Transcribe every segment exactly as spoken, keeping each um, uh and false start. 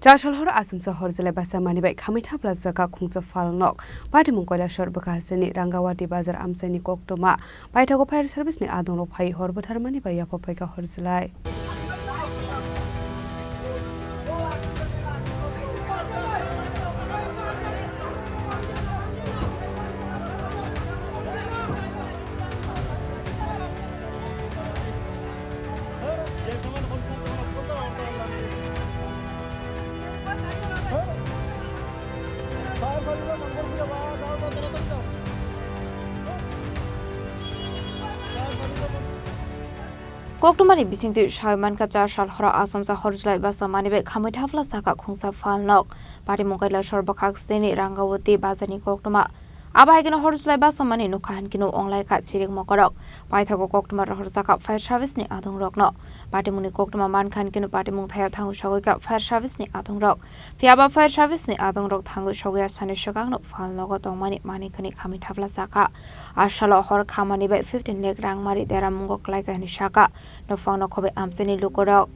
Chasal hor asumsa hor jilai basa mani bai khamwi thapla jaga khungsa phalnok. Patimung Kailasor bwkha hasteni Rangawati bazar amchaini koktwma paithago fire service ni adongrok phai hor bwtharmani bai yapha phaikha hor jilai. Koktwmani bisingtwi sawi mankha, chasal horo asomsa hor jilai basa mani bai khamwi thapla saka khungsa phalnok. Patimung Kailasor bwkhak steni Rangawati bazarni koktwma. Abo hai kheno hor jilai basa mani nukha hinkhe no onglai kha chirik mokorok. Paithago koktwma rohor saka fire service ni adongrokno. Patimungni koktwma mankha hinkhe no patimung thaya thangwi sogwi kha fire service ni adongrok. Phiya ba fire service ni adongrok thangwi sogwi asani swkang no phalnogo tongmani mani khani khamwi thapla saka. A salo hor khamani bai fifteen lakh rang mari dera mungo klaikha hinwi saka. Nokphang no khobwi amchaini lukurok.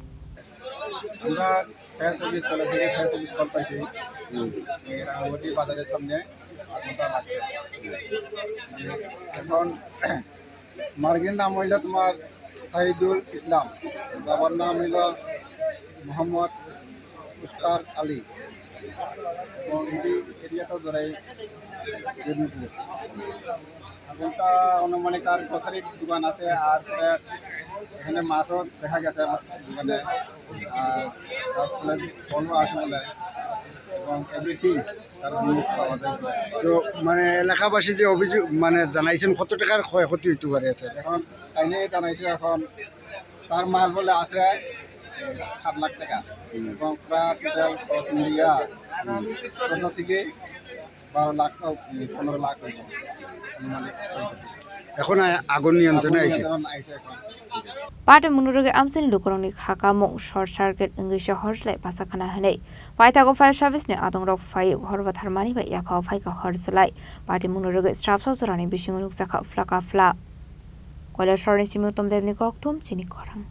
আমরা fire service college থেকে fire service call পাইছি। এই রাঙামাটি বাজারের সামনে আগুনটা লাগছে। এখন মার্গির নাম হইলো তোমার সাইদুল ইসলাম, বাবার নাম হইলো মোহাম্মদ মুস্তার আলী এবং এই এরিয়াটা ধরে দেবীপুর। এখন তা আনুমানিক তার গ্রোসারি দোকান আছে, আর এখানে মাছও দেখা গেছে আমার দোকানে, আর তারপরে ফলও আছে বলে, এবং এভরিথিং তার জিনিস পাওয়া যায়। তো মানে এলাকাবাসী যে অভিযোগ মানে জানাইছেন, কত টাকার ক্ষয়ক্ষতি হইতে পারে আছে? এখন তাইনে জানাইছে, এখন তার মাল বলে আছে সাত লাখ টাকা, এবং প্রায় টোটাল খরচ মিলিয়া চোদ্দ থেকে বারো লাখ, পনেরো লাখ হইব আনুমানিক ক্ষয়ক্ষতি। এখন আ-, আগুন নিয়ন্ত্রণে আগুন আইছে? নিয়ন্ত্রণ আইছে এখন। Patimung no rwgwi amchaini lukurokni kha kamung short circuit wngwi se hor jilai basa khana hinwi. Paithago fire service ni adongrok phai hor bwtharmani bai yapha phaikha hor jilai. Patimung no rwgwi srapsa jorani bisingo nukjakha phlaka phla. Kailasor ni simi Uttom Deb ni kokthum chini khorang.